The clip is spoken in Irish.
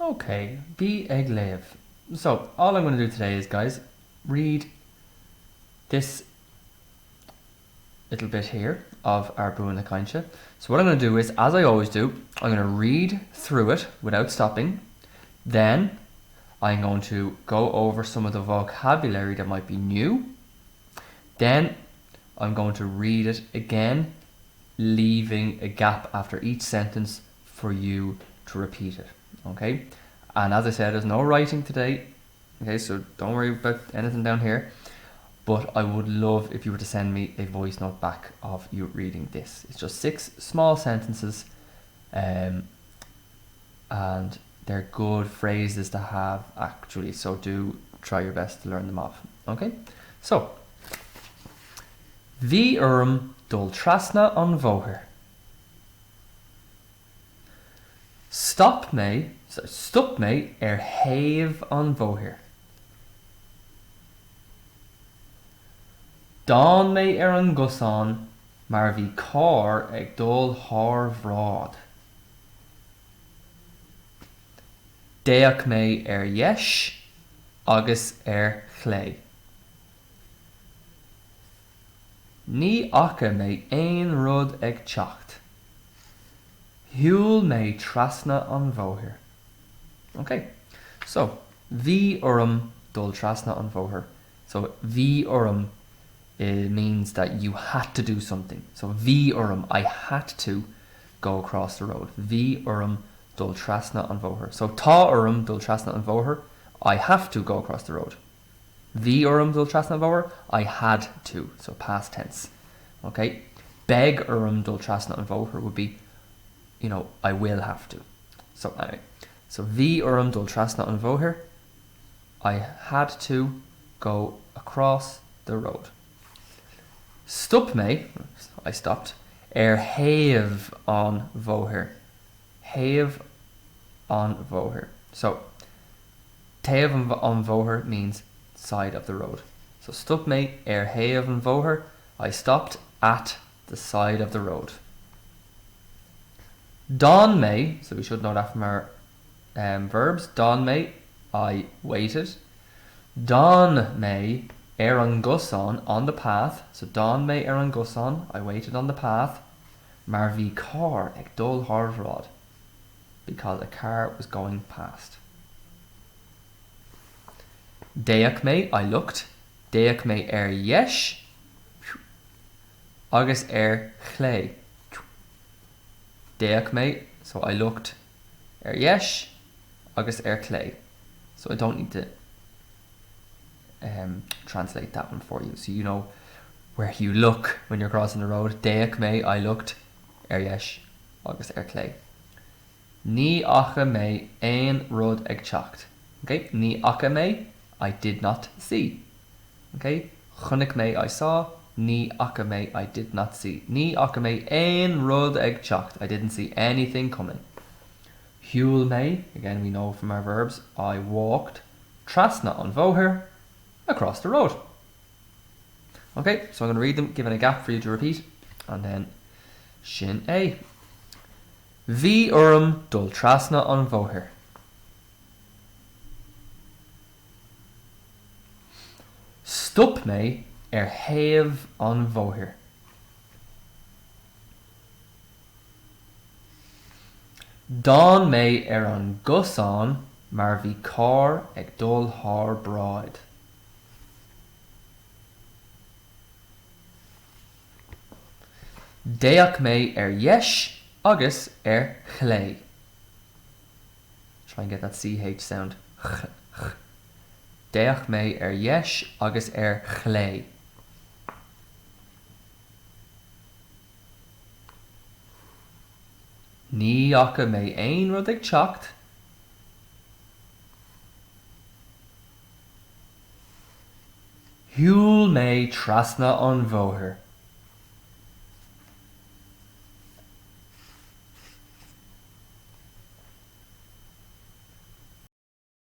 Ok, bí ag léamh. So, all I'm going to do today is, guys, read this little bit here of our Bua na Cainte. So what I'm going to do is, as I always do, I'm going to read through it without stopping. Then I'm going to go over some of the vocabulary that might be new. Then I'm going to read it again, leaving a gap after each sentence for you to repeat it. Okay? And as I said, there's no writing today. Okay, so don't worry about anything down here. But I would love if you were to send me a voice note back of you reading this. It's just six small sentences um, and they're good phrases to have actually. So do try your best to learn them off. Okay, so Bhí orm dul trasna an bhóthair. Stop mé, stop mé ar thaobh an bhóthair. D'fhan mé ar an gcosán mar bhí carr ag dul thar bhráid. D'fhéach mé ar dheis agus ar chlé. Ní fhaca mé aon rud ag teacht. Shiúil mé trasna an bhóthair. Ok, so, bhí orm dul trasna an bhóthair. So, bhí orm it means that you had to do something. So, bhí orm, I had to go across the road. Bhí orm dul trasna an bhóthair. So, tá orm dul trasna an bhóthair, I have to go across the road. Bhí orm dul trasna an bhóthair, I had to, so past tense. Ok? Beidh orm dul trasna an bhóthair would be, you know, I will have to. So anyway, so bhí orm dul trasna an bhóthair, I had to go across the road. Stop mé, I stopped, ar thaobh an bhóthair. Thaobh an bhóthair. So, taobh an bhóthair means side of the road. So stop mé ar thaobh an bhóthair, I stopped at the side of the road. D'fhan mé, so we should know that from our um, verbs, d'fhan mé, I waited. D'fhan mé ar an gcosán on the path, so d'fhan mé ar an gcosán, I waited on the path, mar bhí carr ag dul thar bhráid, because a car was going past. D'fhéach mé, I looked, d'fhéach mé ar dheis agus ar chlé. D'fhéach mé, so I looked ar dheis agus ar chlé. So I don't need to um, translate that one for you. So you know where you look when you're crossing the road. D'fhéach mé, I looked ar dheis agus ar chlé. Ní fhaca mé aon rud ag teacht. Ok, ní fhaca mé, I did not see. Ok, chonaic mé, I saw, ní fhaca mé, I did not see. Ní fhaca mé aon rud ag teacht, I didn't see anything coming. Shiúil mé, again we know from our verbs, I walked, trasna an bhóthair, across the road. Ok, so I'm going to read them, given a gap for you to repeat, and then sin é. Bhí orm dul trasna an bhóthair. Stop mé ar thaobh an bhóthair. D'fhan mé ar an gcosán mar bhí carr ag dul thar bráid. D'fhéach mé ar dheis agus ar chlé. Try and get that CH sound, ch, ch. D'fhéach mé ar dheis agus ar chlé. Ní fhaca mé aon rud ag teacht. Shiúil mé trasna an bhóthair.